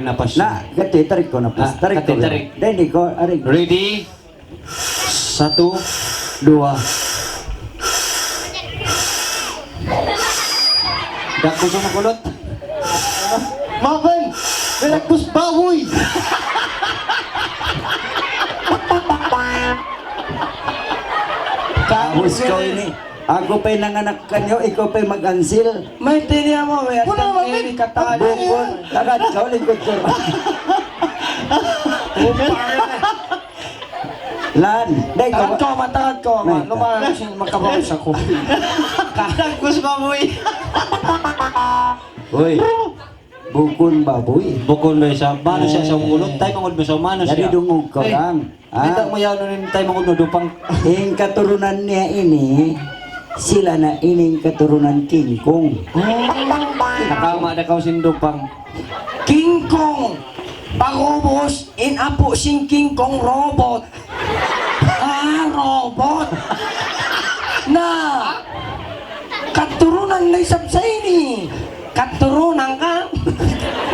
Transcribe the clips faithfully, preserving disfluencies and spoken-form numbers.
Napas. Na, kati, tarik kaw napas. Ah, tarik kaw, tarik. Dahil di ko, aring. Ready? Satu, dua. Dakus na kulot. Maban, dakus baboy. Tapos ikaw ini. Aku pa'y nanganak kaniyu, ikaw pa'y mag-ansil. May tiniya mo, may Wala, atang may kini katawa. Bukun, tagad ka, lingkod ko. Lan, dahil ka Tagad ko, matagad ko, ma. May ta- Lumayan ko siya, makabawas ako. Dagus baboy. Uy. Bukun baboy. Bukun ba siya? Manu siya sa ulo? Ay. Taymangud mu sa manu siya. Jadi dungug ka lang. Ah. Kita mo yan, ano yung taymangud mu, dupang. In katurunan niya ini, sila na ining katurunan King Kong. Oh. Nakama na kaw sin dupang. King Kong. Pagubus, in apu sin King Kong robot. Ah, robot. Na. Katurunan na isab sa ini. Katurunan ka?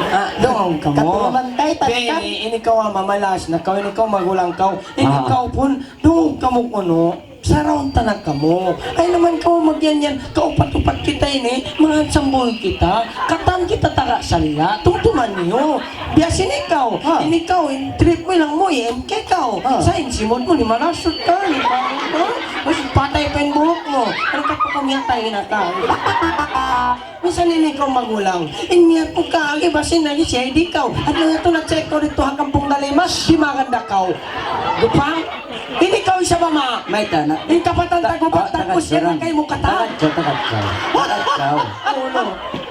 Ah, doon ka mo. Katurunan tayo, Be, tata. Ini, ini kaw, ah, mamalas na kaw, ini kaw, magulang kaw. Ini Ah. kaw pun, doon ka mo kuno. Saraun tanak ka mo. Ay naman kaw, magyan yan. Kaupat-upat kita ini, mga sambul kita. Katan kita taga salila. Tungtungan niyo. Biya' sin ikaw. Ha. Ini kaw, in trip mo lang mo, M K kaw. Ha. Sa' in simud mu, di malasot ka, di ba? Ha? Mas patay pa in buhok mu. Ano ka pa kumiyatay na ka? Minsan ini kaw magulang. In niya ko ka, agi ba sin nagi siya, di kaw. At nung ito na-check ko dito, ha Kampung Dalimas, di maganda kaw. Di ba? Ini kaw isa ba ma? May tana. In kapatan Ta-, tago, ta-, pagtagpos yan, tagad, kay mo kata. Tagad ka, tagad ka. Tagad ka. Ano?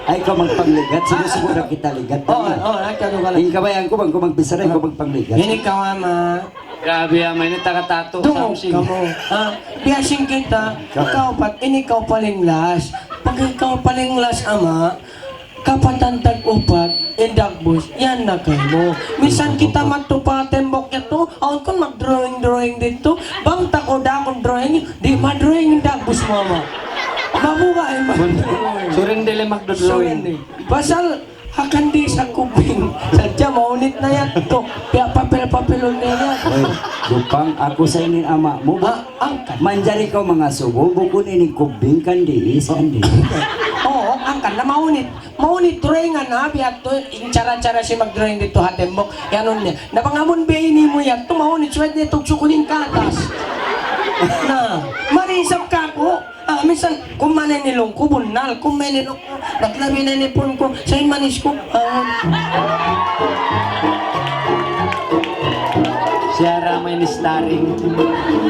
Ay, ikaw magpangligat. Sige, Ah, siguro kita ligat. Oh, oh, ay, kano ka lang. In kabayan ko, bang ko magbisara, ikaw magpangligat. Ini kaw, ama. Grabe, ama, ini taga-tato, Dungog something. Ka mo. Ha? Biya' sin kita, Ikaw. Ikaw pat, ini kaw palinglas. Pag ikaw palinglas, ama, kapatan tag-upat, in dagbus, yan na kaymu. Minsan kita madtu pa tembok yadtu, awn kun mag-drawing-drawing didtu, bang tako da akun drawing, di' ma-drawing in dagbus mu, ama. Mabuga' in mag-drawing. Surindi lay magdo-drawing. Surindi. Pasal, akan di sa kubing. Sadja maunit na yadtu. Piya papel-papelun na yan. Uy, Dupang, aku sa ini in ama' mu. Ha? Angkan. Manjari kaw mangasubu, bukun ini kubing kan di, is kan di. Oo, angkan na maunit. Maunit drawingan na, biya' tu, in cara-cara sin mag-drawing didtu ha tembok. Yan nun niya. Na bang amun biya' ini mu yan, tu maunit, suwat niya tugsu kuning katas. Na, marisap ka ku. Ah, minsan, kuman ini lung ku, bunnal, kuman ini lung ku. Naglabi na ini pun ku, sa' in manis ku. Ah. Siya ra may ni starring.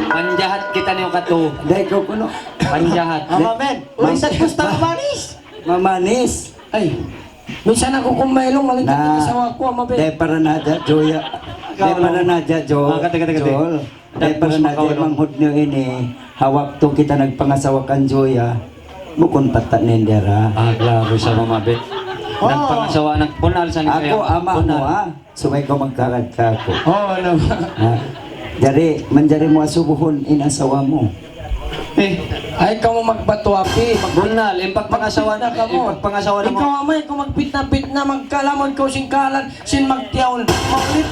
Panjahat kita niyo katu. Dahil ko kuno. Panjahat. Ama, men. Ulisan gusto mamanis. Mamanis. Ay. Minsan aku kumailong, maligkat Na, ang asawa ko, ama, be. Dahil para na dyan, Joya. Ikaw, Dahil para ano? Na dyan, Jo-, Ah, kati, kati, kati. Joel. Dahil Tapos para na dyan, makaulong. Manghud niyo ini, hawak tu kita nagpangasawa kan Joya. Bukun patat na hindi ra. Ah, klaro sa mama, be. Oh. Nagpangasawa, nagpunal sa Ako, nagkaya. Ama Punal. Mo, ha? Sumay ka magkarag ka ako. Oh, ano ba? Ha? Jari, manjari mu asubuhun in asawa mu. Eh, ay, kamu magbato api. Mag- Bunal, in pagpangasawa, magpitna ka mo. In pagpangasawa na mo. Ikaw, amay, kung magpitna-pitna, magkalamon ka, singkalan, sin magtiyaon. Maulit,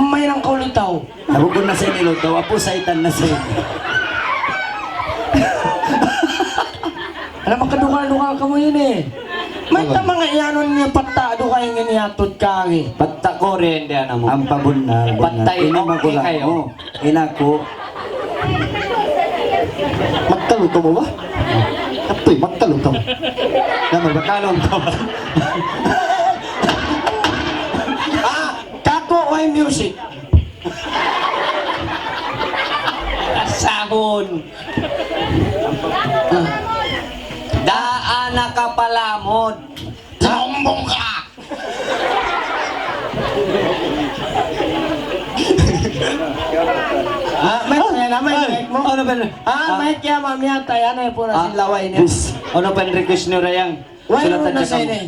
may nang kaulitaw. Nabukun na sa inilutaw, apu sa itan na sa inyo. Alam, makadukal-dukal kamu ini. May Ano? Tama nga iyanon niya pata, dukay nga niyatot ka, eh. Pata ko rin, di alam mo. Ang pabunal, bunal. Patay, Ini okay magulang kayo. Mo. Inako. Magtalutaw mo ba? Atoy, magtalutaw mo. Naman, magtalutaw mo. Ah, kako, why music? Sabon. Daan nakapalamod. Sombong ka! Ah, mic, yan na, mic, Ay, mic mo. Ano ba? Ah, Ah. Mic yan, mami, yan, tayo, ano yung puna Ah, sin laway niya? Bis, ano pa yung request nyo, Rayang? Why Sulatan mo na sa sa ini?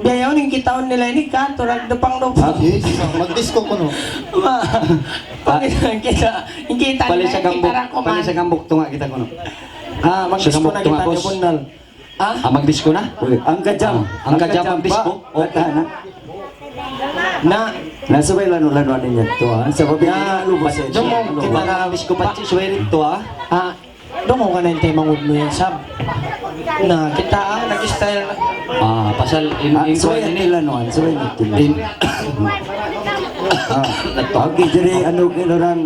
Biyayaw ning kitaon nila ini ka, turag dupang dupang. Ah, yes. Mag-disco ko, no? Ma, pag Ah. kita, kita Pali nila, sa gambok, kita ra ko pali man. Sa gambok, tunga kita ko, no? Ah, Sa mag-disco gambok, na tunga, kita, boss. Jabunal. Ah? Ah, mag-disco na? Uy, ang kajam. Ah, ang kajam, ang disco? Ba? Okay. Ata na. Na, na subay lanu-lanuan niya to, ha? Sa' pagpili na, na lubos, eh. Dungo, kita na, bis ko pa, subay rin to, ha? Ah, dungo ka na yung tayo mangud mo yan, sab. Na, kita, ah, nag-style na. Ah, pasal in, ah, in, subay in, in, lanuan, subay na in. Ah, okay, jadi, ano, kailangan,